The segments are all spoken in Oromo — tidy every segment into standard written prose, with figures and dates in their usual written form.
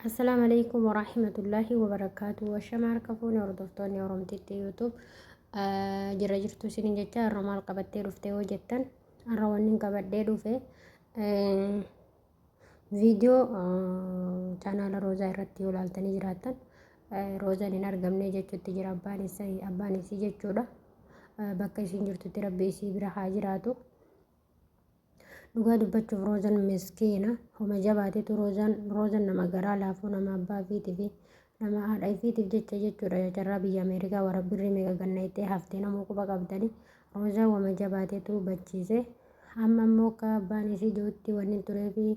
Assalaamu alaikum warahmatullaahi wabarakaatu. Washama harka fuune hordoftoonni Oromtitti YouTube jira jirtu isiniin jecha har'a maal qabattee dhufte yoo jettan har'a wanni hin qabadhee dhufe viidiyoo chaanaala Roozaa irratti yoo ilaaltanii jiraattan Roozaan hin argamne jechuutti jira abbaan isii jechuudha. Bakka isiin jirtutti rabbi isii bira haa jiraatu. Dhugaa dubbachuuf Roozan miskiina homa jabaatetu Roozan Roozan nama garaa laafuu nama abbaa ifiitii fi nama haadha ifiitiif jecha jechuudha carraa biyya Ameerikaa wara birrii meeqa gannayxee haftee namuu quba qabdani Roozan wama jabaatetu bachiise amma immoo akka abbaan isii jirutti wanni tureefi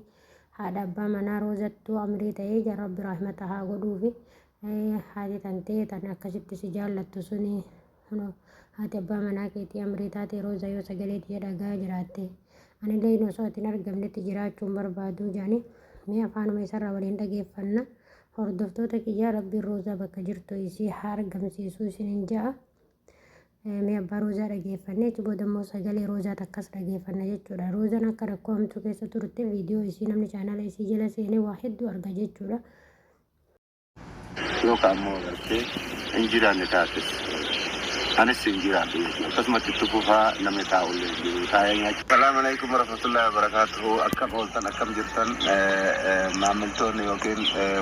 haadha abbaa manaa Roozattu amrii ta'ee jara rabbi rahmata haa godhuufi haati tantee tan akkasitti si jaallattu suni Kunoo haati abbaa manaa keetii amrii taate Rooza yoo sagalee tiyya dhagahaa jiraatte anilleen osoo ati hin argamnetti jiraachuu hin barbaadu jedhani mee afaanuma isarraa waliin dhageeffanna hordoftoota kiyya rabbiin Roozaa bakka jirtu isii haa argamsiisuu isinin ja'a mee abbaa Roozaa dhageeffanne achi booda immoo sagalee Roozaa takkas dhageeffanna jechuudha Roozaan akka rakkoo hamtuu keessa turte viidiyoo isii namni chaanala isii jala seenee waa hedduu arga jechuudha. Yoo ka ammoo agartee hin jiraanne taates anis hin jiraadhu jechuudha. Akkasumatti itti fufaa namni taa'ullee hin jiru. Taa'ee nyaachuu. Salaamu alaikum warahmatullahi wabarakatuhu. Akkam ooltan akkam jirtan maammiltoonni yookiin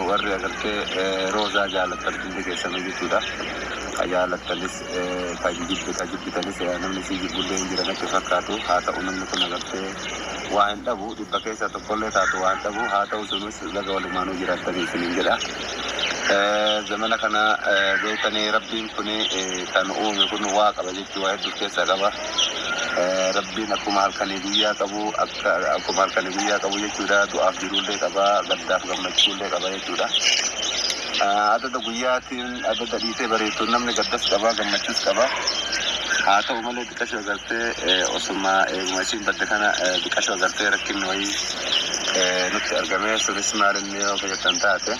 warri agartee roozaa jaalattan hundi keessanuu jechuudha. Ka jaalattanis ka jibbi ka jibbitanis namni sii jibbullee hin jira natti fakkaatu. Haa ta'u namni kun agartee waa hin dhabu dhibba keessaa tokkollee taatu waa hin dhabu. Haa ta'u sunus baga walumaanuu jiraattanii isiniin jedha. Zamana kana beektanii rabbiin kun kan uume kun waa qaba jechuu waa hedduu of keessaa qaba. Rabbiin akkuma halkanii guyyaa qabu akka akkuma halkanii guyyaa qabu jechuudha. Du'aaf jiruullee qaba, gaddaaf gammachuullee qaba jechuudha. Adada guyyaatiin adada dhiitee bareettuun namni gaddas qaba, gammachuus qaba. Haa ta'u malee xiqqashoo agartee osuma eeguma isiin badde kana xiqqashoo agartee rakkinni wayii nutti argame sunis maal inni yoo ka jettan taate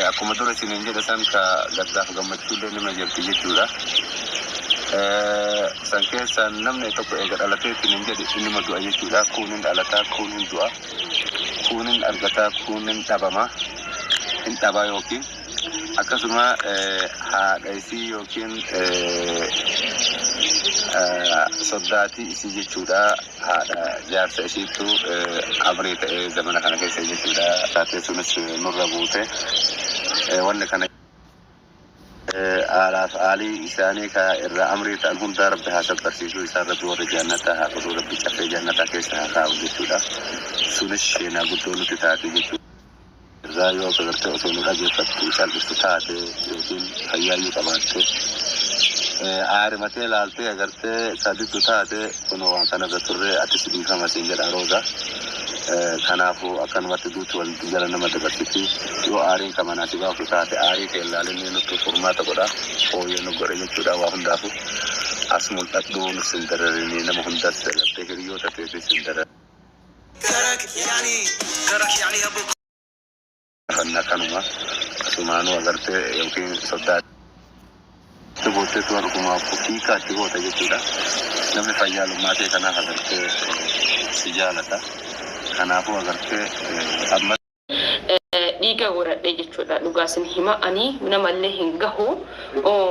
akkuma dura isiniin jedhe san ka gaddaaf gammachuullee nima jirti jechuudha. San keessa namni tokko eega dhalatee isiniin jedhe innuma du'a jechuudha. Kuun hin dhalataa, kuun hin du'a, kuun hin argataa, kuun hin dhabama, hin dhabaa yookiin akkasuma haadha isii yookiin soddaatii isii jechuudha. Haadha jaarsa isiittu amrii ta'ee zamana kana keessa jechuudha. Taatee sunis nurra buute. Wanni kana aalaaf aalii isaanii ka irraa amrii ta'an hundaa rabbi haa sabbarsiisu isaan rabbi warra jaannataa haa godhu rabbi caffee jaannataa keessa haa kaa'u jechuudha. Sunis sheenaa guddoo nutti taate jechuudha. Irraa yoo akka gartee osoo nu dhageeffattu cal'istu taate yookiin fayyaayyuu qabaatte aarimatee laaltee agartee ka diddu taate kunoo waan kanarra turre atis dhiifama siin jedha Rooza. Kanaafuu akkanumatti duuti wal jala nama dabarsiti yoo aariin ka manaa si baaftu taate aarii kee hin laalinii nuttu furmaata godha fooyyee nu godhe jechuudha waa hundaafu as mul'adhu nus hin dararinii nama hundas agartee hiriyoota teetis hin dararin. Fanna kanuma asumaanuu agartee yookiin soddaa itti gootee turan ofumaaf hiikaa itti goota jechuudha. Namni fayyaalummaa kee kanaaf agartee si jaalata. Kanaafuu agartee amma. Dhiiga godhadhe jechuudha dhugaa sin hima ani namallee hin gahu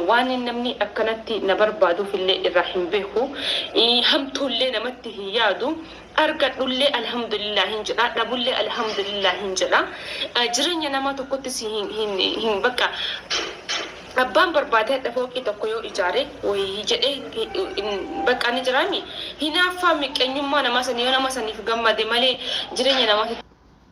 waan namni akkanatti na barbaaduufillee irraa hin beeku hamtuullee namatti hin yaadu argadhullee alhamdulillaahin jedha dhabullee alhamdulillaahin jedha jireenya namaa tokkotti si hin hin hin bakka abbaan barbaade hadha fooqii tokko yoo ijaare wayii jedhee bakka ni jiraami hinaaffaa miqqeenyummaa namaa sanii yoo nama saniif gammade malee jireenya namaatti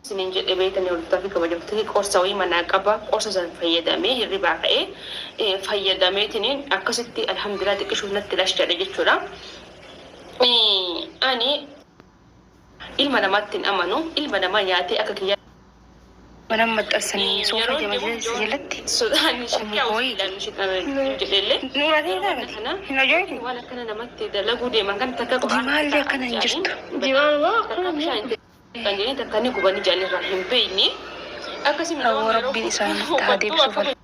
isiniin jedhe beeytanii hordoftoota fi kabajamtoota qorsa wayii manaa qaba qorsa san fayyadamee hirribaa ka'ee fayyadameetiniin akkasitti alhamdulillah xiqqishuuf natti lash jedhe jechuudha. Ani ilma namaatti hin amanu ilma namaa nyaatee akka kiyyaa Mana maxxansanii soofaa yeroon jama deemu jalatti sodaan kun shakkii hooyi. jedhellee Nuuratiin yeroo taanati kana hin hojjetu. waan akkana namatti dalaguu deeman kan takka qophaa Jimaallee akkana hin jirtu. Takka bishaan itti kan jedhanii takka ni gubanii jedhan irraa hin beekne. Akkasii Hawwa rabbiin isaanitti haa deebisu fal.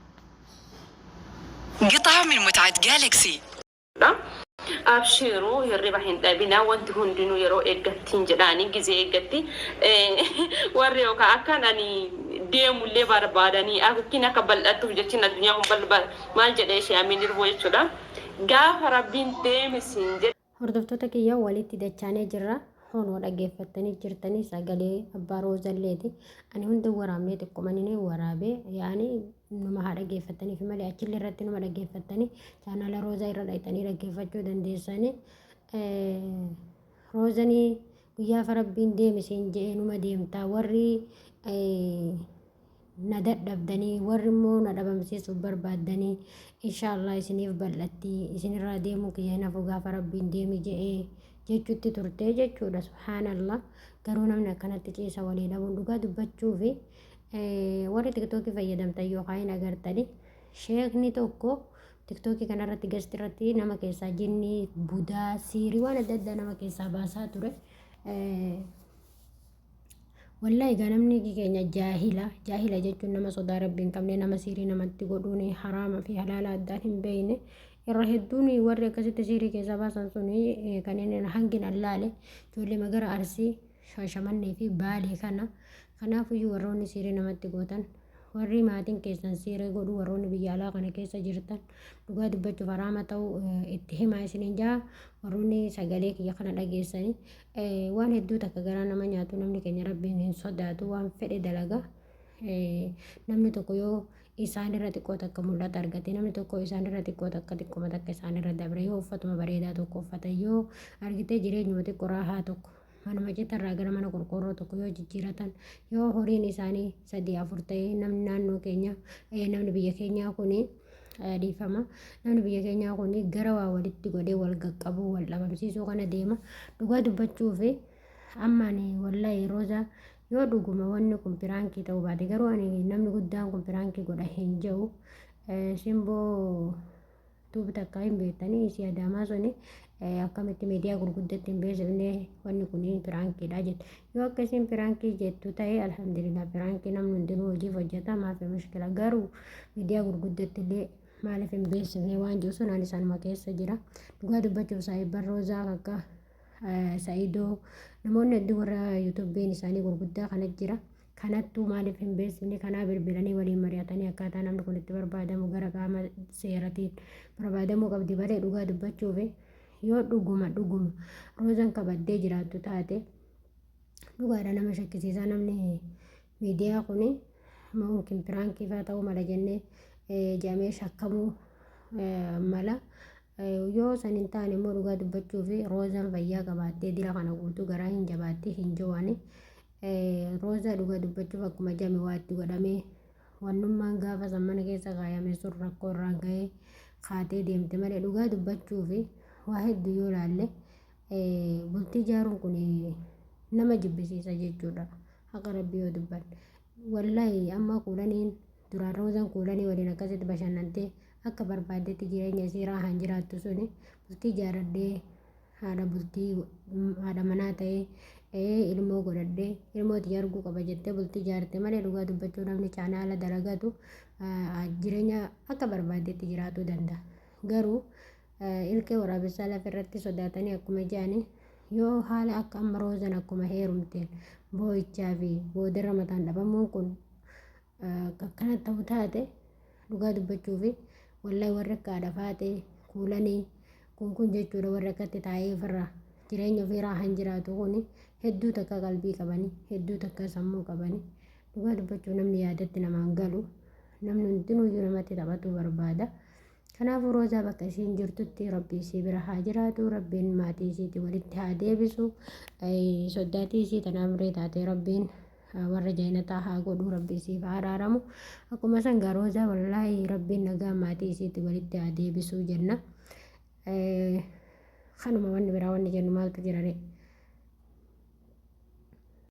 قطعة من متعة جالكسي. Abshiiruu hirriba hin dhabinaa wanti hundinuu yeroo eeggattiin jedhaanii gizee eeggatti warri yookaan akkaan ani Deemullee barbaadanii akkin akka bal'attuuf jechin addunyaa kun bal'aa maal jedhee ishee amiin irboo jechuudha. Gaafa Rabbiin deemi siin jedhe. Hordoftoota kiyya walitti dachaanee jirra. Honoo dhaggeeffattanii jirtanii sagalee abbaa roozalleeti. Ani hunda waraabnee xiqqomanini waraabee yaani numa haa dhaggeeffattaniif malee achillee irratti numa dhaggeeffattanii chaanaala roozaa irra dhayxanii dhaggeeffachuu dandeessanii. Roozanii Guyyaa Rabbiin deemi siin je'e numa deemta. Warri na dadhabdanii warri immoo na dhabamsiisuuf barbaaddanii inshaallah isiniif bal'atti isinirraa deemuu kiyya hin hafu gaafa Rabbiin deemi je'e jechutti turte jechuudha. Subhaanallah. Garuu namni akkanatti ciisa walii dhabuun dhugaa dubbachuufi warri tiktookii fayyadamtan yookaan hin agartani sheekni tokko Tiktookii kanarratti gasti irratti nama keessaa jinnii, budaa, siirii waan adda addaa nama keessaa baasaa ture. Wallahi egaa namni keenya jaahila. Jaahila jechuun nama sodaa rabbii hin qabne, nama siirii namatti godhuun haraama fi halaala addaan hin beekne. Irra hedduun warri akkasitti siirii keessaa baasan sun kan inni hangin allaale ijoollee magara Arsii, Shaashamannee fi Baalee kana. Kanaafuyyuu warroonni siirii namatti gootan Warri maatiin keessan siiree godhu warroonni biyya alaa kana keessa jirtan dhugaa dubbachuuf haraama ta'uu itti himaa isiniin jaa warroonni sagalee kiyya kana dhageessanii waan hedduu takka garaa nama nyaatu namni keenya rabbiin hin sodaatu waan fedhe dalaga namni tokko yoo isaan irra xiqqoo takka mul'ata argate namni tokko isaan irra xiqqoo takka xiqqoma takka isaan irra dabre yoo uffatuma bareedaa tokko uffata yoo argitee jireenyuma xiqqoo raahaa tokko Manuma citarraa gara mana qorqoorroo tokko yoo jijjiiratan, yoo horiin isaanii sadii afur ta'e namni naannoo keenya namni biyya keenyaa kuni dhiifama namni biyya keenyaa kuni gara waa walitti godhee wal qaqqabuu wal dhabamsiisuu kana deema. Dhugaa dubbachuu fi amma ani wallahi Roozaa yoo dhuguma wanni kun piraankii ta'uu baate garuu ani namni guddaan kun piraankii godha hin jedhu simboo Tube takkaa hin beektanii isii adaamaa suni akkamitti miidiyaa gurguddatti hin beeksifne wanni kun piraankiidha jette. Yoo akka isiin piraankii jettu ta'e alhamdulillah piraankii namni hundinuu hojiif hojjeta maafi mushkila garuu miidiyaa gurguddatti illee maaliif hin beeksifne waan jiru sun ani sanuma keessa jira. Dhugaa dubbachuuf saahibban roozaa akka Sa'idoo namoonni hedduu warra yuutuubiin isaanii gurguddaa kana jira. Kanattuu maaliif hin beeksifne kanaa bilbilanii waliin mari'atanii akkaataa namni kun itti barbaadamu gara qaama seeratiin barbaadamuu qabdi malee dhugaa dubbachuuf yoo dhuguma dhuguma roozan kabaddee jiraattu taate dhugaadha nama shakkisiisaa namni miidiyaa kun mumkin piraankii faa ta'uu mala jennee jedhamee shakkamuu mala. Yoo san hin taane immoo dhugaa dubbachuuf roozan fayyaa qabaattee dira kana guutuu garaa hin jabaattee hin jo'ani. Roozaa dhugaa dubbachuuf akkuma jame waa itti godhamee wannummaan gaafa san mana keessa kaayame sun rakkoo irraan ga'ee kaatee deemte malee dhugaa dubbachuuf waa hedduu yoo laalle bultii ijaaruun kun nama jibbisiisa jechuudha. Haqa rabbii yoo dubbanne. Wallaahi amma kuulaniin duraan roozaan kuulanii waliin akkasitti bashannantee akka barbaaddetti jireenya isii raahaan jiraattu suni bultii ijaaradhee haadha bultii haadha manaa ta'ee ilmoo godhadhee ilmoo tiyya arguu qaba jettee bultii ijaarte malee dhugaa dubbachuu namni chaanaala dalagatu jireenya akka barbaaddetti jiraatuu danda'a. Garuu ilkee waraabessaa lafa irratti sodaatanii akkuma jedhani yoo haala akka amma roozan akkuma heerumteen boo'ichaa fi boodarra mataan dhabamuun kun akkana ta'u taate dhugaa dubbachuufi wallahi warri akka haadha faatee kuulanii kun kun jechuudha warri akkatti taa'ee ofirraa jireenya ofii raahan jiraatu kun hedduu takka qalbii qabanii hedduu takka sammuu qabanii dhugaa dubbachuu namni yaadatti namaan galu namni hundinuyyuu namatti taphatuu barbaada. Kanaafuu Roozaa bakka isiin jirtutti Rabbi isii bira haa jiraatu Rabbiin maatii isiitii walitti haa deebisu soddaatii isii tana amree taatee Rabbiin warra jaynataa haa godhu Rabbi isiif haa araaramu akkuma san gaa Roozaa wallaahi Rabbiin nagaa maatii isiitti walitti haa deebisuu jenna kanuma wanni biraa wanni jennu maaltu jira ree.